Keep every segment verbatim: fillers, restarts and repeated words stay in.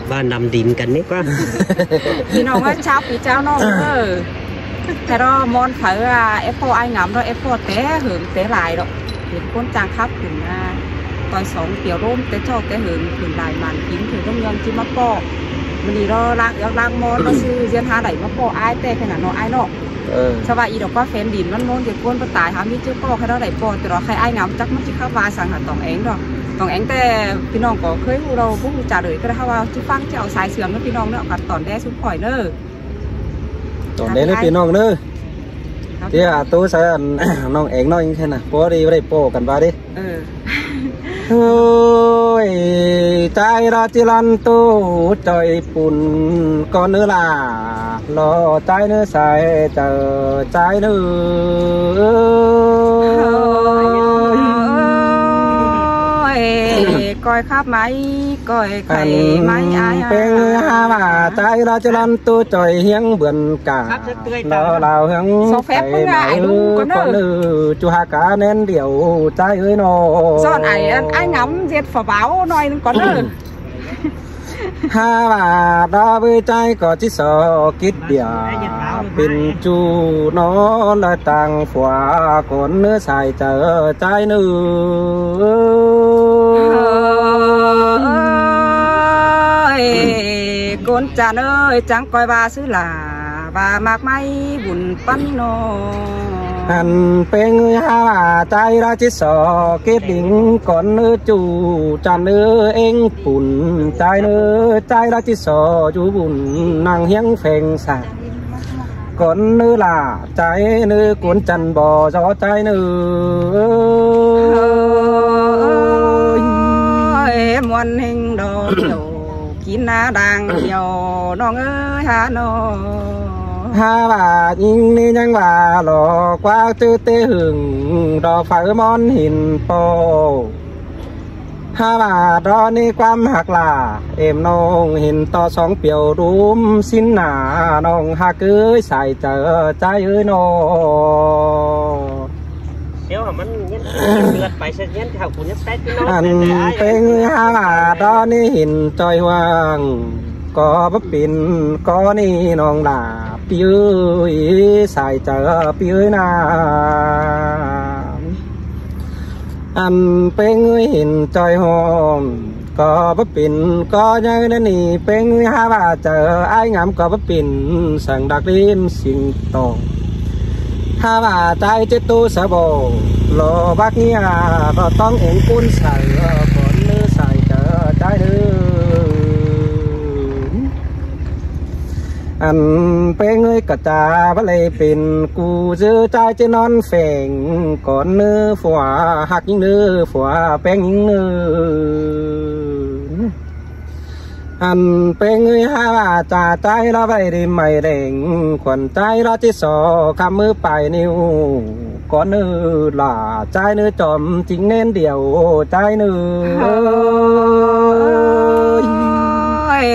ꞌVa ꞌnăm đin căn ꞌnị ꞌquá. ꞌPi ꞌnọng ꞌới, chảu ꞌpi chảu ꞌnọng ꞌnớ. Thế đó ꞌmôn phaư à, ép ꞌpo ai ngắm đó, ép ꞌpo té hớng té lai đó. Hên ꞌcốn chang khắp khửn à, ꞌtoi song piẻo ꞌlốm té ꞌchọ té hớng khửn lai mẳn kính khửn ꞌlốm ꞌnhọn ꞌchí ꞌmá ꞌpo. ꞌMự ꞌnị đó ꞌláng ước ꞌláng ꞌmôn đó ꞌsứ ꞌdiến há đảy ꞌmá ꞌpo ai té khen nả ꞌnọ ai ꞌnọ. Ờ. Sau ꞌva ꞌnị đó ꞌquá phén đin ꞌmắn ꞌmôn ꞌdệt ꞌcốn báu tai hák ꞌmí ꞌchư ꞌpo khay đó đảy ꞌpo, té đó khay ai ngắm chắc ꞌmắn ꞌchí khắp ꞌva săng hả tỏng éng đó. Tỏng éng té ꞌpi ꞌnọng ꞌcọ ꞌkhới ꞌhụ ꞌlẹo, báu ꞌhụ chả đảy ꞌcọ hák ꞌva ꞌchí ꞌphắng ꞌchí au sai sương ꞌnớ ꞌpi ꞌnọng ꞌnớ, ꞌcọ tỏn đé súng khỏi ꞌnớ. Tỏn đé ꞌnớ ꞌpi ꞌnọng ꞌnớ. Té à, tô sai ăn ꞌnọng éng ꞌnọng ꞌnhính khen nả, ꞌpo đi, báu đảy ꞌpo căn ꞌva đi. Ôi, ꞌchái ꞌló ꞌchí ꞌlón ꞌtú ꞌchoi pun ꞌcốn ꞌnớ lả, lo ꞌchái ꞌnớ sai chaư ꞌchái ꞌnớ. Ôi, ꞌcoi khắp mai, ꞌcoi khay mai ai à. ꞌPéng ꞌhá ꞌva ꞌchái ꞌló ꞌchí ꞌlón ꞌtú ꞌchoi hiếng bươn cả. Lo lao hiếng khay mai ꞌcốn ꞌnớ, ꞌchu hák cá ꞌnén điêu ꞌchái ơi ꞌnọ. Son ai, ai ngắm ꞌdệt phả báo ꞌnọi ꞌnưng ꞌcốn ꞌnớ. Há ꞌva đó ꞌvới ꞌchái ꞌcọ ꞌchí so kít điêu pên ꞌchu ꞌnọ ꞌlới ꞌtáng phua ꞌcốn ꞌnớ sai chaư ꞌchái ꞌnớ. Ôi, ꞌcốn chả ơi, chắng ꞌcoi ꞌva ꞌsứ lả, ꞌva mák mai bun ꞌpắn ꞌnọ. Ăn ꞌpéng ơi, há ꞌva ꞌchái ꞌló ꞌchí so kít đinh ꞌcốn ꞌnớ ꞌchu chăn ơi, ꞌéng pun ꞌchái ꞌnớ, ꞌchái ꞌló ꞌchí so dú bun nẳng hiếng pheng sạ. ꞌCốn ꞌnớ lả ꞌchái ꞌnớ, ꞌcốn chăn bò gió ꞌchái ꞌnớ. Ôi, ꞌmuôn ꞌhêng đo thiểu kín ná đang thiểu ꞌnọng ơi hả ꞌnọ. Há ꞌva ꞌnhính ꞌnị ꞌnhắng ꞌva lo ꞌquá ꞌchư té hưng, đó phaư ꞌmón hên ꞌpo. Há ꞌva đó ꞌnị ꞌquám ꞌhặc lả, êm ꞌnọng hên ꞌto song piẻo đúm sín nả, ꞌnọng ꞌhặc ới sai chaư ꞌchái ơi ꞌnọ. Ăn ꞌpéng ơi, há ꞌva đó ꞌnị hên ꞌchoi ꞌhuang, ꞌcọ báu pên ꞌcọ ꞌnị ꞌnọng lả ꞌpi ơi, sai chaư ꞌpi ơi nả. Ăn ꞌpéng ơi, hên ꞌchoi ꞌhuang ꞌcọ báu pên ꞌcọ ꞌnhắng ꞌnị, ꞌpéng ơi, há ꞌva chaư ai ngắm ꞌcọ báu pên săng đắc đêm sính tỏng. Há ꞌva ꞌchái chết ꞌtố saư bò, lo bác nghĩa, lo ꞌtóng ếng ꞌcốn saư, ꞌcốn ꞌnớ sai chaư ꞌchái ꞌnớ. Ăn ꞌpéng ơi, ꞌcọ chả báu đảy pên ꞌcú ꞌdứa ꞌchái ꞌchí ꞌnón pheng, ꞌcốn ꞌnớ phua ꞌhặc ꞌnhính ꞌnớ, phua ꞌpéng ꞌnhính ꞌnớ. Ăn ꞌpéng ơi, há ꞌva chả ꞌchái ꞌló báu đảy đi mai đeng, khuôn ꞌchái ꞌló ꞌchí so khắm ꞌmứ pay ꞌnéo, ꞌcốn ꞌnớ lả ꞌchái ꞌnớ chom chính ꞌnén điêu ꞌchái ꞌnớ. Ôi,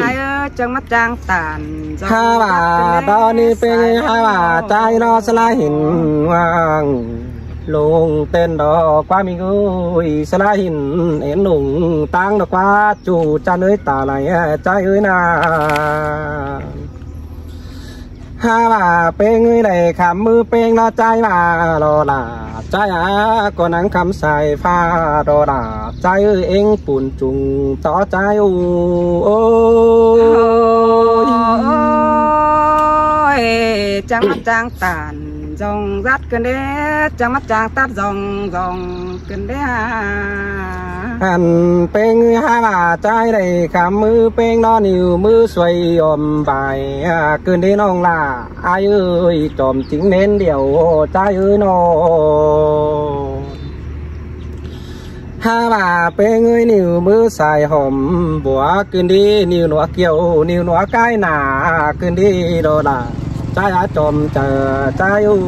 ai ơi, chắng ꞌmá chang tản dong. Há ꞌva đó ꞌnị ꞌpéng ơi, há ꞌva ꞌchái ꞌló sa ꞌlá hên ꞌhuang, lông tên đó ꞌquá ꞌmí ơi, sa ꞌlá hên ên lông ꞌtáng đó ꞌquá ꞌchu chăn ơi ta lai ꞌchái ơi nả. Há ꞌva ꞌpéng ơi, đảy khắm ꞌmứ ꞌpéng ꞌnọ ꞌchái ꞌva lo lả ꞌchái à, ꞌcọ nẳng khắm sai pha đó lả ꞌchái ơi, ếng pun chung tó ꞌchái ư. Ôi, chắng ꞌmá chang tản dong dắt ꞌcứn đé, chắng ꞌmá chang tắt dong dong ꞌcứn đé à. Ăn ꞌpéng ơi, há ꞌva ꞌchái đảy khắm ꞌmứ ꞌpéng ꞌnọ ꞌnéo ꞌmứ suối ôm bai à, ꞌcứn đé ꞌnọng lả ai ơi, chom chính ꞌnén điêu ꞌchái ơi ꞌnọ. Há ꞌva ꞌpéng ơi, ꞌnéo ꞌmứ sai hom bua ꞌcứn đé, ꞌnéo ꞌnuá kiêu, ꞌnéo ꞌnuá cai nả ꞌcứn đé đó lả ꞌchái à, chom chaư ꞌchái ư.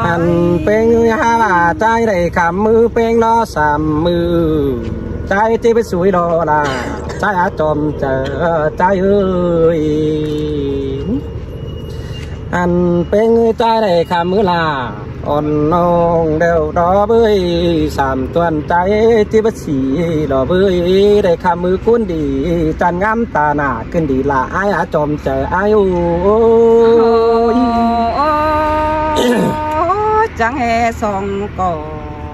Ăn ꞌpéng ơi, há ꞌva ꞌchái đảy khắm ꞌmứ ꞌpéng ꞌnọ sam ꞌmự, ꞌchái ꞌchí pay sui đó lả ꞌchái à, chom chaư ꞌchái ơi. Ăn ꞌpéng ơi, ꞌchái đảy khắm ꞌmự lả Ôn ꞌnọng đeo đó ꞌvới sam tuan ꞌchái ꞌchí báu sí lo ꞌvới đảy khăm ꞌmứ ꞌcốn đi, chăn ngắm ta nả ꞌcứn đi lả ai á chom chaư ai ôi. Ôi, chắng ê song ꞌcọ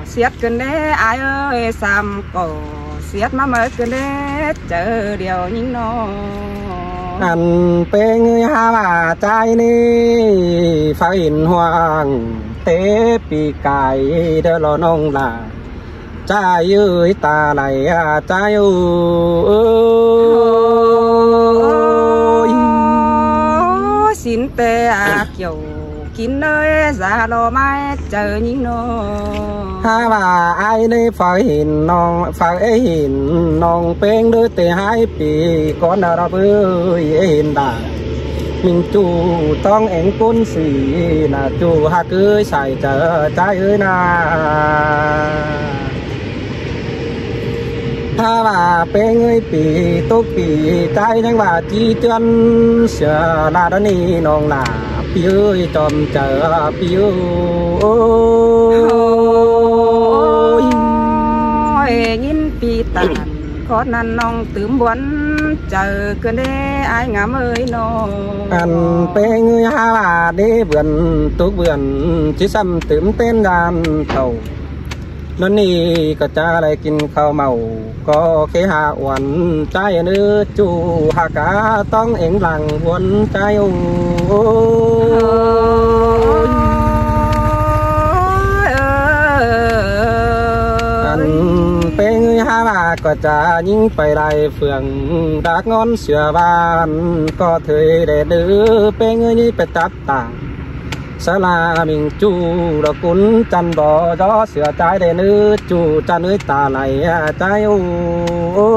siết ꞌcứn đé ai ơi, sam ꞌcọ siết ꞌmá ꞌmới ꞌcứn đé chaư điêu ꞌnhính ꞌnọ. Ăn ꞌpéng ơi há ꞌva ꞌchái ꞌnị phaư hên hoang té pi cai đé lo ꞌnọng lả. ꞌChái ơi ta lai á ꞌchái ơi. Ôi, sín té á kiẻo kin ơi, da lo mai chaư ꞌnhính ꞌnọ. Há ꞌva ai ꞌnị phaư hên ꞌnọng, phaư é hên ꞌnọng ꞌpéng đé té hái pi cón ꞌnọ ꞌvới é hên đa. Minh ꞌchu ꞌtóng eng ꞌcốn sí nả ꞌchu hák ơi sai chaư ꞌchái ơi nả. Há ꞌva ꞌpéng ơi pi tốc pi ꞌchái ꞌnhắng ꞌva ꞌchí chuan sửa lả đó ꞌnị ꞌnọng lả pi ơi chom chaư pi ơi. Ôi, ꞌnhính pi tản khót ꞌnặn ꞌnọng tứm buôn chaư ꞌcứn đé ai ngắm ơi ꞌnọ. Ăn ꞌpéng ơi há ꞌva đé bươn tốc bươn ꞌchí sam tứm tén đan thảu. Nón ꞌnị ꞌcọ chả đảy kin khảu mau ꞌcọ khé hả uôn ꞌchái ꞌnớ ꞌchu hả cá ꞌtóng eng lăng huôn ꞌchái ôi. Ăn ꞌpéng ơi há ꞌva ꞌcọ chả ꞌnhính pay lai phượng đác ngón sửa ꞌvan ꞌcọ thuê đé ꞌnớ ꞌpéng ơi ꞌnhính pay tắp tả. Sa la minh ꞌchu lo ꞌcốn chăn bó gió sửa ꞌchái đé ꞌnớ ꞌchu chăn ơi ta lai á ꞌchái ôi. Ôi,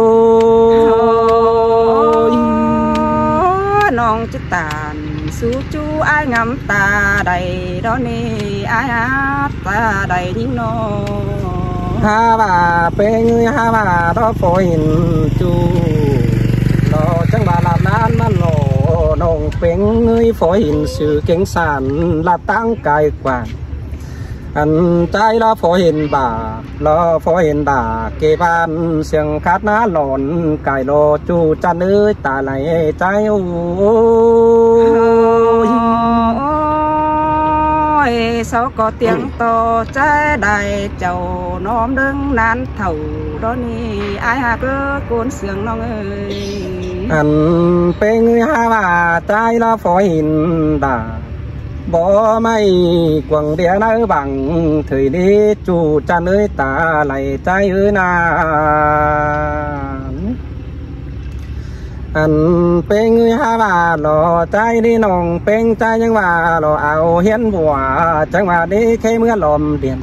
ꞌnọng ꞌchí tản sú ꞌchu ai ngắm ta đảy đó ꞌnị ai á ta đảy ꞌnhính ꞌnọ. Há ꞌva ꞌpéng ơi há ꞌva đó phó hên ꞌchu lo chắng ꞌva lạp ꞌnán ꞌmắn lo ꞌnọng ꞌpéng ơi phó hên sư kéng san lạp ꞌtáng cai quảng. Ăn ꞌchái lo phó hên bả lo phó hên bả kê ban siêng khát ná lon cai lo ꞌchu chăn ơi ta lai ꞌchái ôi. Ôi, sau ꞌcọ tiếng to ꞌchái đảy chảu ꞌnọm đơng ꞌnán thảu đó ꞌnị ai hả ꞌcốn siêng ꞌnọng ơi. Ăn ꞌpéng ơi há ꞌva ꞌchái lo phó hên bả bó ꞌmạy quảng đĩa ná bảng thời đi ꞌchu chăn ơi ta lai ꞌchái ơi nả. Ăn ꞌpéng ơi há ꞌva lo ꞌchái đi ꞌnọng ꞌpéng ꞌchái ꞌnhắng ꞌva lo au hiến bùa chắng ꞌva đi khé ꞌmứa lom điện.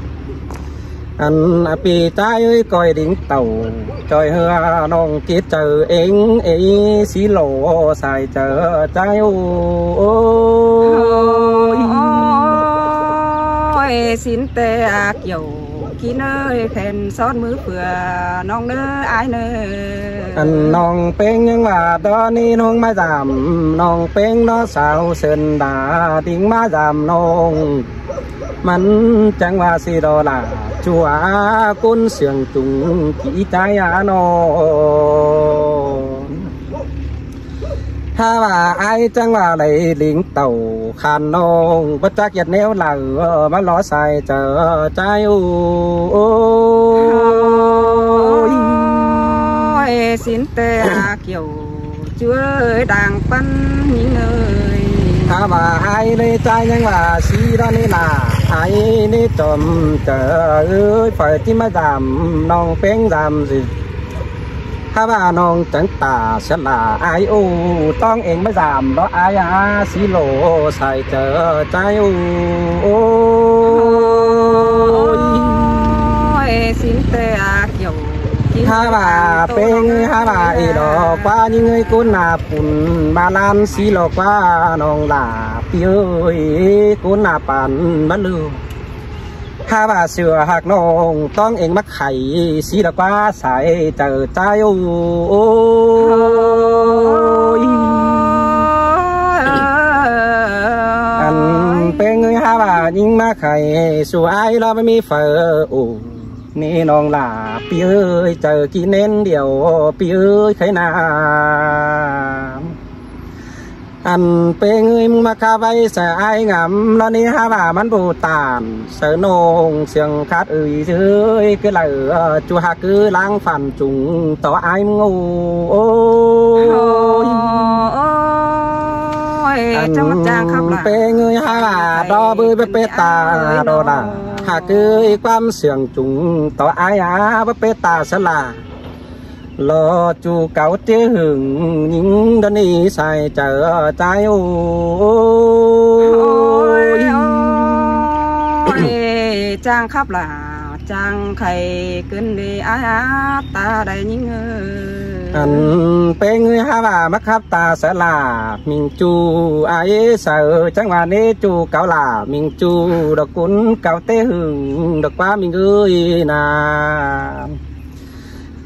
Ăn ꞌpi ꞌchái ơi ꞌcoi đính tảu ꞌchoi ꞌhứa ꞌnọng kít chaư eng ê sí lo sai chaư ꞌchái ôi. Ôi, sín té á kiẻo kin ơi khen sót ꞌmứ phưa ꞌnọng ꞌnớ ai ꞌnớ. Ăn ꞌnọng ꞌpéng ꞌnhắng ꞌva đó ꞌnị ꞌnọng ꞌmá dam ꞌnọng ꞌpéng đó sao sơn đa đính ꞌmá dam ꞌnọng. Mắn chắng ꞌva sí đó lả chua ꞌcốn siêng chung ký ꞌchái á ꞌnọ. Há ꞌva ai chắng ꞌva đảy lính tảu khan ꞌnọng báu chắc ꞌdệt ꞌnéo lả ꞌmá lo sai chaư ꞌchái ôi. Ôi, sín té á kiẻo ꞌchu ơi đang păn ꞌnhính ơi. Há ꞌva ai ꞌnị ꞌchái ꞌnhắng ꞌva sí đó ꞌnị lả ai ꞌnị chom chaư ơi phải ꞌchí ꞌmá dam ꞌnọng ꞌpéng dam ꞌdệt. Há ꞌva ꞌnọng chắng tả sét lả ai ô ꞌtóng eng ꞌmá dam đó ai á sí lo sai chaư ꞌchái ôi. Ôi, sín té á kiẻo Há ꞌva ꞌpéng ơi há ꞌva ê lo ꞌquá ꞌnhính ơi ꞌcốn nả pun ꞌmá lan sí lo ꞌquá ꞌnọng lả ꞌpi ơi ꞌcốn nả păn ꞌmá ꞌlư. Há ꞌva sửa hạc ꞌnọng ꞌtóng eng ꞌmá khay sí lo ꞌquá sai chaư ꞌchái ôi. Ăn ꞌpéng ơi há ꞌva ꞌnhính ꞌmá khay su ải ꞌló ꞌmí phaư ổ. ꞌNị ꞌnọng lả ꞌpi ơi, chaư ꞌkí ꞌnén điêu ꞌpi ơi khay ꞌnạ. Ăn ꞌpéng ơi ꞌmá khắp ải saư ải ngắm ꞌló ꞌnị hák ꞌva ꞌmắn báu ꞌtan saư ꞌnọng siêng khắt ơi ơi ꞌcứ ꞌlạ ꞌchu hák ꞌcứ ꞌláng phản chúng tó ải ꞌmắn ꞌngung. Ôi. Ôi, ăn chang ꞌmá chang khắp ꞌva ꞌpéng ơi hák ꞌva đó bới báu pét ta đó đa. Hák ꞌcứ ꞌquám siêng chúng tó ải a báu pét ta saư ꞌlạ. Lo ꞌchu cáu ꞌtía hưng ꞌnhính đó ꞌnị sai chaư ꞌchái ôi. Ôi, ôi, chang khắp ꞌva chang khay ꞌcứn đi ải a ta đảy ꞌnhính ơi. Ăn ꞌpéng ơi hák ꞌva ꞌmá khắp ta saư ꞌlạ, ꞌmính ꞌchu ải saư chang ꞌva ꞌnị ꞌchu cáu ꞌlạ, ꞌmính ꞌchu đỏ cún cáu ꞌtía hưng đỏ ꞌquá ꞌmính ơi ꞌnạ.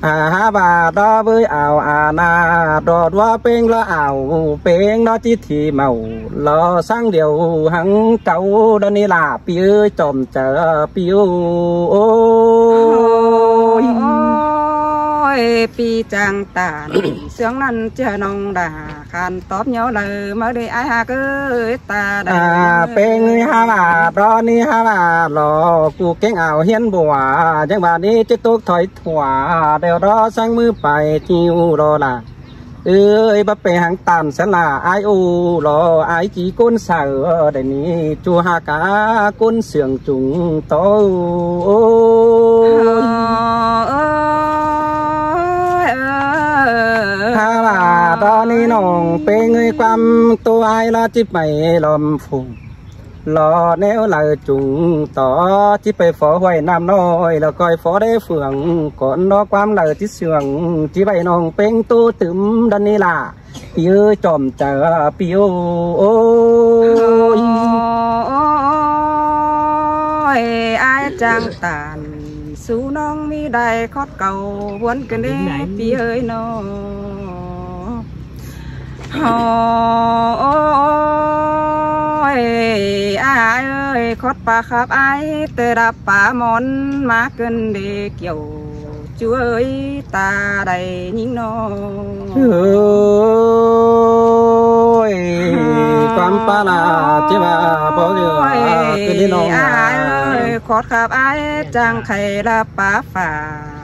A hák ꞌva đó bới au a ꞌnạ, đó ꞌlúa ꞌpéng ꞌló au, ꞌpéng ꞌló ꞌchí thi mau, ꞌló sáng điêu hăng cáu đó ꞌnị lả ꞌpi ơi chom chaư ꞌpi ơi. Ôi, ꞌpi chang ꞌtan siêng ꞌnặn ꞌchớ ꞌnọng đa khăn tóp ꞌnhó đaư ꞌmá đi ải hák ơi ta đaư. A, ꞌpéng ơi hák ꞌva đó ꞌnị hák ꞌva lo ꞌcú kéng au hiến bua, chang ꞌva ꞌnị ꞌchí tốc thỏi thua, điêu đó sáng ꞌmứ pay ꞌchiu đó lả. Ơi, báu pét hăng ꞌtan saư ꞌlạ ải ú lo ải ꞌchí cốn saư đảy ꞌnị ꞌchu hák cá cốn siêng chúng tó. Ôi. Ôi, ôi, ôi. Hák ꞌva đó ꞌnị ꞌnọng ꞌpéng ơi ꞌquám tô ải ꞌló ꞌchí pay lom phung. Lo ꞌnéo ꞌlạ chúng tó ꞌchí pay phó ꞌhuối ꞌnặm ꞌnọi, lo ꞌcoi phó đé phường cón ꞌnọ ꞌquám ꞌlạ ꞌchí siêng, ꞌchí pay ꞌnọng ꞌpéng tô tứm đó ꞌnị lả. ꞌPi ơi chom chaư ꞌpi ơi. Ôi, ải chang ꞌtan su ꞌnọng ꞌmí đảy khót cáu ꞌmuôn ꞌcứn đi ꞌpi ơi ꞌnọ. Ôi, ải ơi, khót ꞌpa khắp ải, té đắp ꞌpa món ꞌmá ꞌcứn đi kiẻo ꞌchu ơi, ta đảy ꞌnhính ꞌnọ. Ôi, ꞌquám ꞌpa ꞌnạ, ꞌchí ꞌva báu đi ꞌcứn đi ꞌnọ. Ải ơi, khót khắp ải, chang khay đắp ꞌpa phả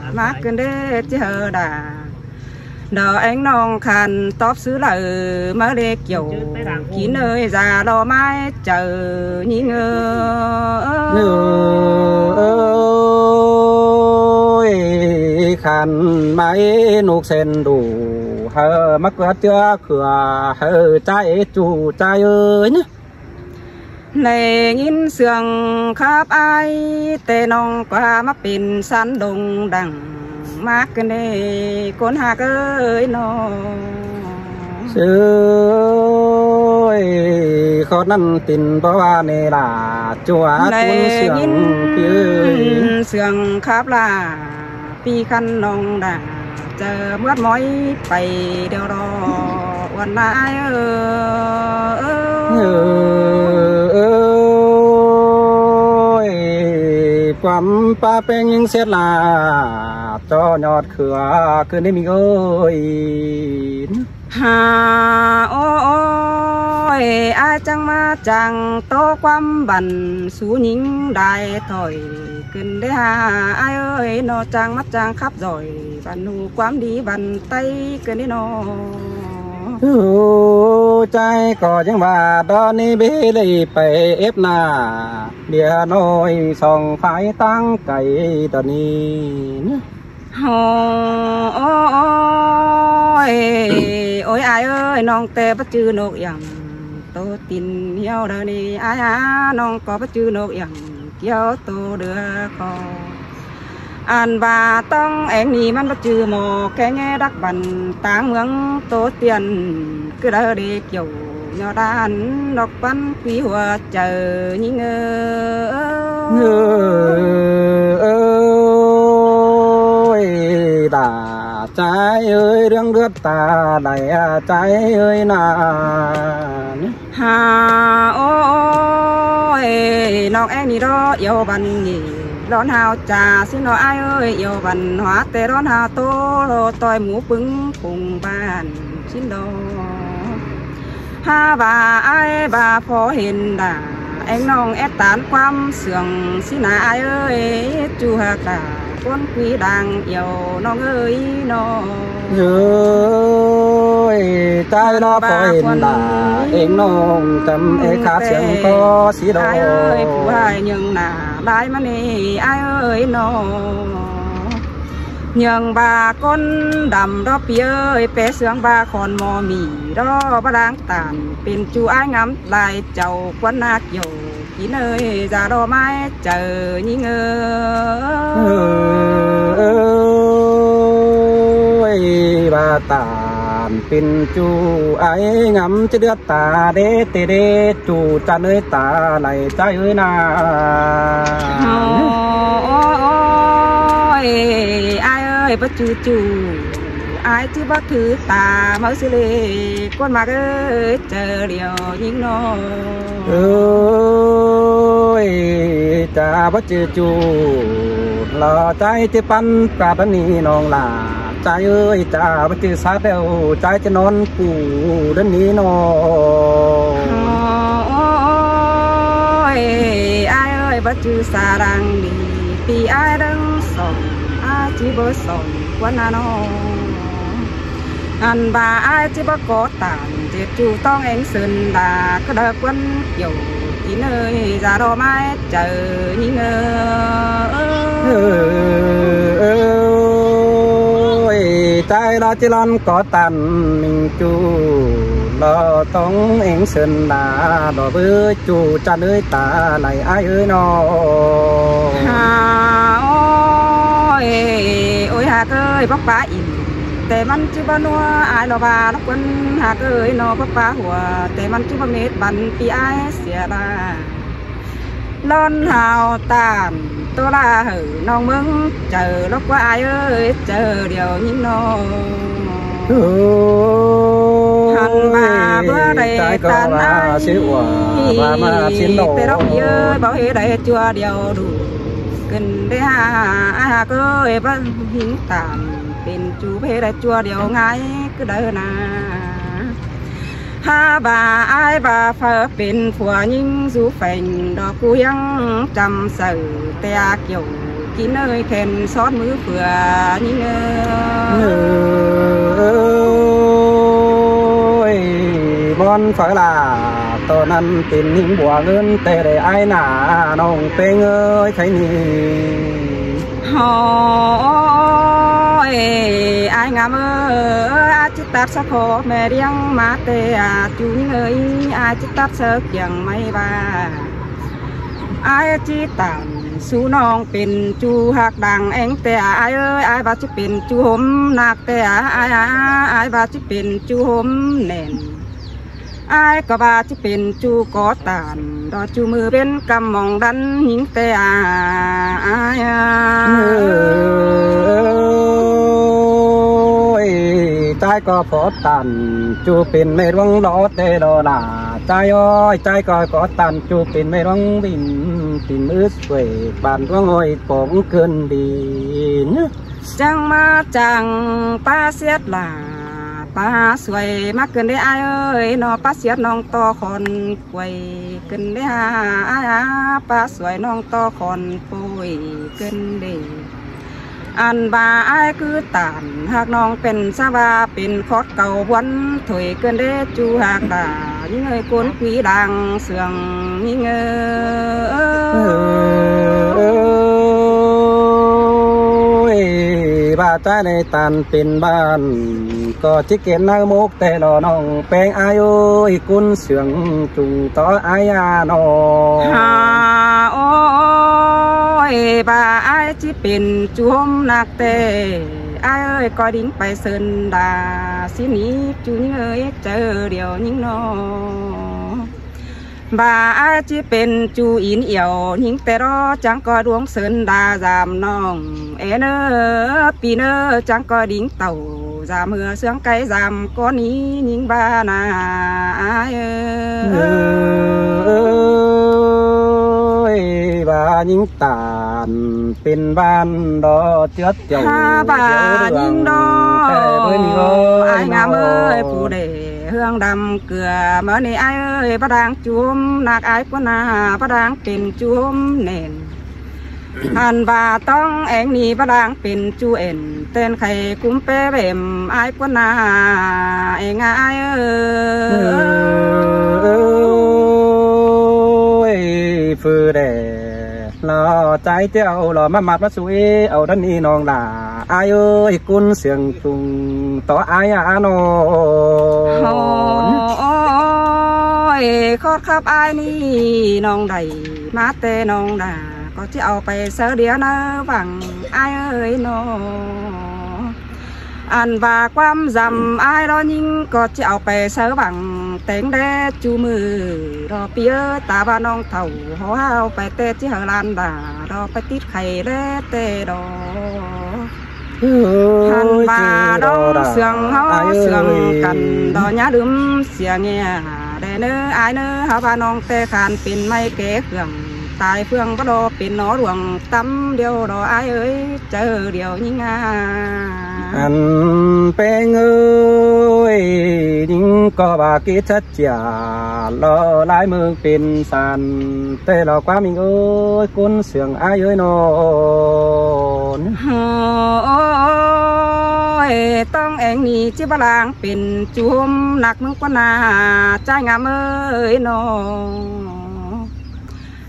ꞌmá ꞌcứn đi ꞌchớ đa. Đó ꞌéng ꞌnọng khăn tóp ꞌsứ đaư ꞌmá đi kiẻo kin ơi, da lo ꞌmái chaư ꞌnhính ơi. Ôi, khăn ꞌmái ꞌnộc sen đủ, hảư ꞌmá ꞌcứa ꞌtứa khửa, hảư ꞌchái ꞌchu ꞌchái ơi ꞌnớ. Đảy ꞌnghín siêng khắp ải, té ꞌnọng ꞌquá ꞌmá pên săn đông đẳng ꞌmá ꞌcứn đi, ꞌcốn ꞌhặc ơi ꞌnọ. Ôi, khót ꞌnặn tin báu ꞌva ꞌnị lả, ꞌchu ꞌcốn siêng ꞌpi ơi. Đảy ꞌnghín siêng khắp ꞌva ꞌpi khăn ꞌnọng đa, chaư ꞌmướt ꞌmoi pay điêu đó ꞌmuôn ꞌnái ơi. Ôi, ꞌquám ꞌpa ꞌpéng ꞌnhính ꞌsệt lả, ꞌchọ ꞌnhọt khửa ꞌcứn đi ꞌmí ơi. Hả, ôi, ải chang ꞌmá chang ꞌtố ꞌquám băn su ꞌnhính đảy thỏi ꞌcứn đi hả ải ơi ꞌnọ, chang ꞌmá chang khắp doi băn ꞌhụ ꞌquám đi băn ꞌtay ꞌcứn đi ꞌnọ. Ôi, ꞌchái ꞌcọ chắng ꞌva đó ꞌnị báu đảy pay ép ꞌnạ, ꞌviạk ꞌnọi song phái ꞌtáng cay đó ꞌnị. Ôi, ôi, ải ơi, ꞌnọng té báu ꞌchư ꞌnộc iẻng, tô tin hiêu đaư ꞌnị ải a, ꞌnọng ꞌcọ báu ꞌchư ꞌnộc iẻng, kiêu tô đưa ꞌcọ. Ăn ꞌva ꞌtóng ꞌéng ꞌnị ꞌmắn báu ꞌchư ꞌmo, ké ꞌnghé đắc băn ꞌtáng ꞌmướng tô tiên, ꞌcứ đaư đi kiẻo ꞌnhó đan ꞌnộc băn ꞌpi hua chaư ꞌnhính ơi. Ôi, đa ꞌchái ơi, ꞌlướng ꞌlướt ta đảy ꞌchái ơi ꞌnạ. Hả, ôi, Ơi, ꞌnọng ꞌéng ꞌnị đó, yau văn ꞌnị, lón hao cha ꞌsịn đó ai ơi, yau văn hóa ꞌtẹ lón hao ꞌtố, ꞌtoi mú pứng phung bản ꞌsịn đó. Ha ꞌva ai ꞌva phó hên đa, ꞌéng ꞌnọng é tán ꞌquám sương ꞌsịn ꞌna ai ơi, ꞌchu hák đa, ꞌcốn quí đang yau ꞌnọng ơi ꞌnọ. Ơi, ꞌchái ꞌva phó hên đa, ꞌéng ꞌnọng chăm é khát sương ꞌcọ ꞌsịn đó. Ai ơi, phủ ꞌhại ꞌnhắng ꞌna, lai ꞌmắn ê ai ơi ꞌnọ. ꞌNhắng ꞌva ꞌcốn đăm đó ꞌpi ơi, pé sương ꞌva khón ꞌmo ꞌmí đó, ꞌva đang tản pên ꞌchu ai ngắm lai chảu ꞌquán ꞌnạ kiêu. Kính ơi, da đo mái chảu ꞌnhính ơi. Ơi, ꞌva tản pên ꞌchu ai ngắm ꞌchớ đứa ta đé tê đé ꞌchu chăn ơi ta lai ꞌchái ơi ꞌna. Ôi, ai ơi, báu ꞌchư ꞌchu. Ai ꞌchư báu thứ ta máư ꞌsứ lê, ꞌcốn ꞌmặc ơi, chảu điêu ꞌnhính ꞌnọ. Ơi, cha báu ꞌchư ꞌchu, lỏ ꞌchái ꞌchư păn ꞌpá đá ꞌnị ꞌnọng lả. ꞌChái ơi, cha báu ꞌchư sát đéo, ꞌchái ꞌchư nón phủ đá ꞌnị ꞌnọ. Ôi, ai ơi, báu ꞌchư sa đang đi, ꞌpi ai đang sỏng, ai ꞌchư báu sỏng ꞌquán ꞌna ꞌnọ. Ăn ꞌva ai ꞌchư báu có tản, ꞌdệt ꞌchu ꞌtóng ꞌéng sưn đa, ꞌcọ đa ꞌquán kiêu, kính ơi, da đo mái chảu ꞌnhính ơi. Ơi, ơi, ơi, ꞌchái ꞌlạ ꞌchư lón có tản ꞌmính ꞌchu, lỏ ꞌtóng ꞌéng sưn đa, đo báu ꞌchu chăn ơi ta lai ai ơi ꞌnọ. Ha, ôi, ôi hák ơi, báu pá ỉn, ꞌtẹ ꞌmắn ꞌchư báu ꞌnua, ai lỏ ꞌva lỏ ꞌquán hák ơi ꞌnọ, báu pá hua, ꞌtẹ ꞌmắn ꞌchư báu mết băn ꞌpi ai sia đa. Lón hao tản ꞌtố ꞌla hảư ꞌnọng ꞌmướng chảu lỏ ꞌquá ai ơi, chảu điêu ꞌnhính ꞌnọ. Ôi, ăn ꞌva báu đảy ꞌchái ꞌcọ tản ꞌva ai ꞌsứ ꞌva ꞌva ꞌmá ꞌsịn đổ. Ê, ꞌtẹ lỏ ꞌpi ơi, báu hê đảy ꞌchua điêu đủ. Cơn đé ha, ai hák ơi, báu ꞌhính tản pên ꞌchu báu hê đảy ꞌchua điêu ꞌngai ꞌcứ đaư ꞌna. Ha ꞌva ai ꞌva phaư pên phua ꞌnhính dú pheng, đo ꞌcú ꞌhiếng chăm saư ꞌtẹ kiêu, kính ơi khen sót ꞌmứ phua ꞌnhính ơi. Ôi, ꞌmón phaư lả, ꞌto ꞌnặn pên ꞌnhính bua ꞌngớn ꞌtẹ đảy ai ꞌna, ꞌnọng ꞌpéng ơi, khay ꞌnị. Ôi, ai ngắm ơi, ai ꞌchí tắt sa khô ꞌme ꞌliếng ꞌmá ꞌtẹ ꞌchu ꞌnhính ơi, ai ꞌchí tắt sa kiang ꞌmạy ꞌva. Ai ꞌchí tản sú ꞌnọng pên ꞌchu hák đang ꞌéng ꞌtẹ ai ơi, ai ꞌva ꞌchí pên ꞌchu hốm ꞌnặc ꞌtẹ ai, ai, ai ꞌva ꞌchí pên ꞌchu hốm nẻn. Ai ꞌcọ ꞌva ꞌchí pên ꞌchu có tản, đo ꞌchu ꞌmự pên ꞌcắm mong đắn ꞌnhính ꞌtẹ ai. Ôi, ꞌchái ꞌcọ phó tản ꞌchu pên ꞌme ꞌluống lỏ ꞌtẹ lỏ lả. ꞌChái ơi, ꞌchái ꞌcọ có tản ꞌchu pên ꞌme ꞌluống ꞌvin, ꞌvin ứt quê bản ꞌluống ôi póng cơn đi. Chắng ꞌmá chắng ꞌpá siết lả, ꞌpá suối ꞌmá cơn đé ai ơi, ꞌnọ ꞌpá siết ꞌnọng ꞌto khón quay cơn đé ha, ai ha, ꞌpá suối ꞌnọng ꞌto khón pôi cơn đé. Ăn ꞌva ai ꞌcứ tản hák ꞌnọng pên sa ꞌva pên khót cảu ꞌbuôn thôi cơn đé ꞌchu hák đa, ꞌnhính ơi ꞌcốn quí đang sương ꞌnhính ơi. Ôi, ꞌva ꞌchái đảy tản pên bản ꞌcọ ꞌchí kén ꞌnhắng mốc ꞌtẹ lỏ ꞌnọng ꞌpéng ai ơi, ꞌcốn sương ꞌchu ꞌto ai a ꞌnọ. Ha, ôi, ꞌva ai ꞌchí pên ꞌchu hốm ꞌnặc ꞌtẹ ai ơi, ꞌcoi đin pay sưn đa, ꞌsịn ꞌnị ꞌchu ꞌnhính ơi, chảu điêu ꞌnhính ꞌnọ. ꞌVa ai ꞌchí pên ꞌchu ín yẻo ꞌnhính ꞌtẹ ꞌló, chắng ꞌcoi đuống sưn đa dam ꞌnọng. Ê ꞌnớ, ꞌpi ꞌnớ, chắng ꞌcoi đin tảu dam ꞌhứa sương cáy dam ꞌcốn ꞌnị ꞌnhính ꞌva ꞌna ai ơi. Ơi, ꞌva ꞌnhính ꞌtan pên ꞌván đó ꞌchớ chảu ꞌva ꞌnhính đó. Ơi, ꞌnhính ơi, ải ꞌnhám ơi, phủ đảy hương đăm cưa ꞌmớ ꞌnị ải ơi, báu đang chum ꞌnặc ải ꞌquá ꞌna, báu đang pên chum nên. Hăn ꞌva ꞌtóng eng ꞌnị báu đang pên chu ên, ꞌtến khay cúm pé bêm ải ꞌquá ꞌna, eng ải ơi. Ơi, phủ đảy lo ꞌchái ꞌtẹo lo ꞌmá ꞌmặt ꞌmá sú ꞌnị au đá ꞌnị ꞌnọng lả. Ải ơi, ꞌcốn siêng ꞌchung tó ải a ꞌnọ. Ôi, khót khắp ải ꞌnị ꞌnọng đảy ꞌmá ꞌtẹ ꞌnọng đả, ꞌcọ ꞌchí au pay sáư đia ꞌnớ văng ải ơi ꞌnọ. Ăn ꞌva ꞌquám dăm ải lo ꞌnhính ꞌcọ ꞌchí au pay sáư văng téng đé ꞌchu ꞌmự lo ꞌpi ới, ta ꞌva ꞌnọng thảu hảư hảư pay ꞌtẹ ꞌchí hảư lan đả lo pay tít khay đé ꞌtẹ đó. Hăn ꞌva ꞌnọng siêng ꞌháu siêng căn đó ꞌnhá đưm sia ꞌnghia đé ꞌnớ ải ꞌnớ, hảư ꞌva ꞌnọng ꞌtẹ khan pên ꞌmạy ké khương tai khương báu lo pên nó luông tắm điêu đó ải ơi, chaư điêu ꞌnhính a. Ăn ꞌpéng ơi, ꞌnhính ꞌcọ ꞌva kí chắt chia lo lai ꞌmướng pên san ꞌtẹ lo ꞌquám ꞌnhính ơi, ꞌcốn siêng ải ơi ꞌnọ. Ôi, ꞌtóng eng ꞌnị ꞌchí báu đang pên chum ꞌnặc ꞌmướng ꞌquá ꞌna, ꞌchái ꞌnhám ơi ꞌnọ.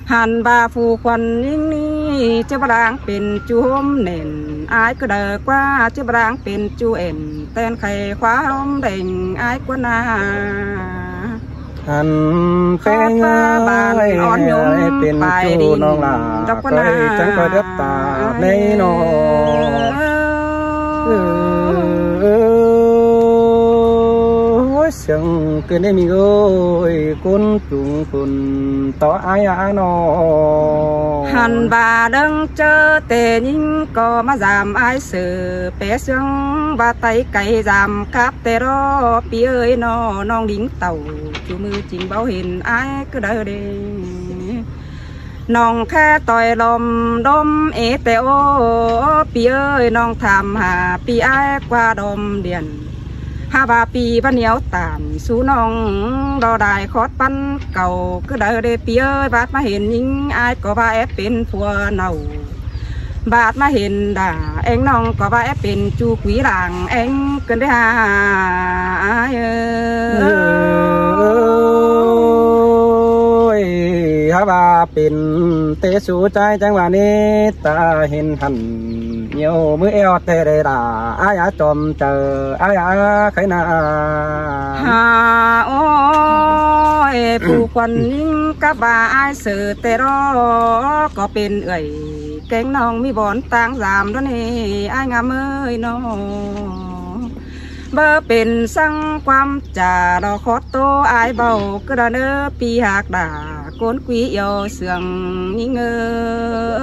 Hăn ꞌva phủ khuôn ꞌnhính ꞌnị ꞌchí báu đang pên chum nên, ải ꞌcứ đaư ꞌquá ꞌchí báu đang pên chu ên, ꞌtến khay khóa ꞌhóm đeng ải ꞌquá ꞌna. Hăn ꞌpéng ơi, ón ꞌnhốm pên pay chu đin ꞌnọng lả, đọc ꞌquá ꞌna chắng ꞌcoi đớp ta ꞌnị ꞌnọ. Ôi, siêng ꞌcứn đé ꞌmí ơi, ꞌcốn ꞌchung phun tó ải a ꞌnọ. Hăn ꞌva đơng ꞌchớ ꞌtẹ ꞌnhính ꞌcọ ꞌmá dăm ải ꞌsự, pé siêng ꞌva tay cay dăm cắp ꞌtẹ ꞌló ꞌpi ơi ꞌnọ, ꞌnọng đin tảu ꞌchu ꞌmự ching báu hên ải ꞌcứ đaư đê. ꞌNọng khék ꞌtoi lom đom ê ꞌtẹ ô, ꞌpi ơi, ꞌnọng tham hả ꞌpi ải ꞌquá đom điên. Hả ꞌva ꞌpi báu ꞌnéo tản sú ꞌnọng đo đai khót păn cảu ꞌcứ đaư đê ꞌpi ơi, ꞌvặt ꞌmá hên ꞌnhính ải ꞌcọ ꞌva é pên phua nảu. ꞌVặt ꞌmá hên đả eng ꞌnọng ꞌcọ ꞌva é pên chu quí lăng eng ꞌcứn đé hả ải ơi. Ôi, hả ꞌva pên ꞌtẹ sú ꞌchái chắng ꞌva ꞌnị ta hên hẳn ꞌnéo ꞌmứ eo ꞌtẹ đảy đả, ải a chom chaư, ải a khay ꞌna. Hả ôi, phủ khuôn ꞌnhính cắp ꞌva ải ꞌsự ꞌtẹ ꞌló ꞌcọ pên ưởi kéng ꞌnọng ꞌmí bón ꞌtáng dăm đó ꞌnị, ải ꞌnhám ơi ꞌnọ. Báu pên săng ꞌquám chả lo khót tô ải báu ꞌcứ đaư ꞌnớ ꞌpi ꞌhặc đả, ꞌcốn quí iêu siêng ꞌnhính ơi.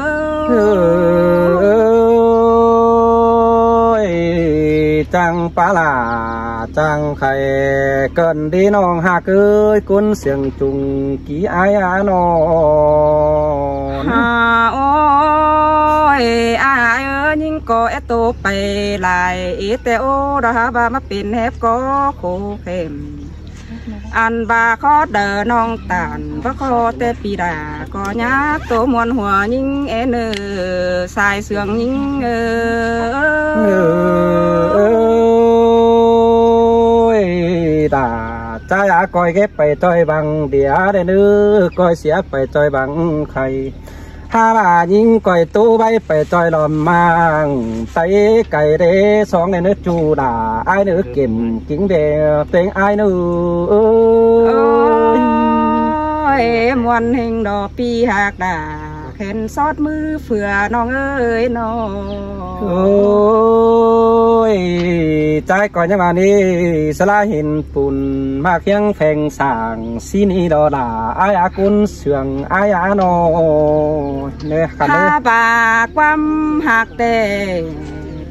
Ơi, chắng pá lả chắng khay ꞌcợn đí ꞌnọng ꞌhặc ơi, ꞌcốn siêng ꞌchung kí ải a ꞌnọ. Hả ôi, ải ơi, ꞌnhính ꞌcọ é tô pay lai ê ꞌtẹ ô, đó hả ꞌva ꞌmá pên hép ꞌcọ khổ khêm. Ăn ꞌva khót đaư ꞌnọng tản báu khót ꞌtẹ ꞌpi đả, ꞌcọ ꞌnhá tô ꞌmuôn hua ꞌnhính ên ơ, sai siêng ꞌnhính ơ. Ơi, đả ꞌchái a ꞌcoi ghép pay ꞌchoi băng đĩa đê ꞌnớ, ꞌcoi sia pay ꞌchoi băng khay. Hả ꞌva ꞌnhính ꞌcoi tô ꞌvạy pay ꞌchoi lom mang, tay cay đê song đê ꞌnớ chu đả, ải ꞌnớ kêm kính đê ꞌpéng ải ꞌnớ. Ôi, ôi, ꞌmuôn ꞌhêng đó ꞌpi ꞌhặc đả, khen sót ꞌmứ phưa ꞌnọng ơi ꞌnọ. Ôi, ꞌchái ꞌcoi ꞌnhá ꞌva ꞌnị, sa ꞌlạ hên pun ꞌmặc hiêng pheng sảng ꞌsí ꞌnị đó đả, ải a ꞌcốn siêng ải a ꞌnọ. ꞌNớ khăn ꞌnớ. Hả ꞌva ꞌquám ꞌhặc ꞌtẹ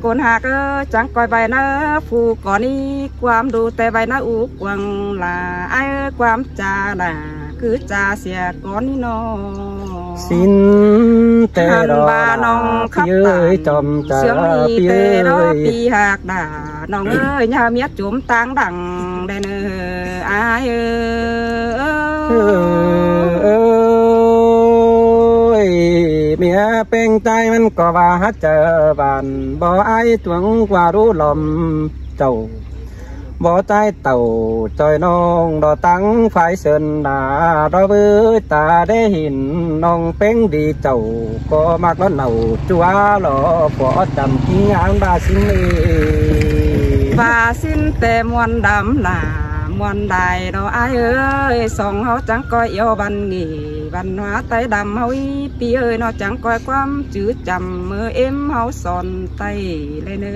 ꞌcốn ꞌhặc ơ, chắng ꞌcoi ꞌvạy ꞌnớ phủ cón ꞌnị, ꞌquám đu ꞌtẹ ꞌvạy ꞌnớ ú quăng lả, ải ơ ꞌquám chả lả, ꞌcứ chả sia cón ꞌnị ꞌnọ. Sín ꞌtẹ ꞌhăn đó ba là ꞌpi ꞌới, khắp tang chom chả sướng ꞌpi ꞌtẹ đó ꞌới. ꞌPi ꞌhặc đa ꞌnọng ꞌới, ꞌnhá miết chốm ꞌtáng đăng đen ꞌới, ải ꞌới. Ơi, mía ꞌpéng ꞌchái ꞌmắn ꞌcọ ꞌva hák chaư bản báu ải tuống ꞌquá đú lom chảu. Báu ꞌchái tảu ꞌchoi ꞌnọng đó ꞌtáng phái sơn đa đó ꞌvới ta đé hên ꞌnọng ꞌpéng đi chảu ꞌcọ ꞌmặc lón nảu ꞌchua lo ꞌcọ chăm ꞌkính áng ba sín ꞌới. Ba sín ꞌtẹ ꞌmuôn đăm lả ꞌmuôn đai đó ải ꞌới, song ꞌháu chắng ꞌcoi yua văn nghệ văn hóa ꞌTáy Đăm ꞌháu ꞌí ꞌpi ꞌới, ꞌnọ chắng ꞌcoi ꞌquám chứ chăm ꞌmớ ꞌếm ꞌháu son ꞌTáy ꞌlẹo ꞌnớ.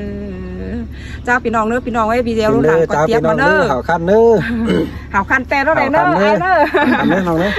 Chao ꞌpi ꞌnọng ꞌnớ, ꞌpi ꞌnọng ꞌới, video ꞌlụk lăng ꞌcọ chao ꞌpi ꞌtiệp ꞌnọng ꞌnớ, ꞌnớ. Hảo khăn ꞌnớ. Hảo khăn ꞌtẹ đó ꞌlẹo ꞌnớ, ꞌnớ. Hảo khăn ꞌnớ, ꞌnọng ꞌnớ.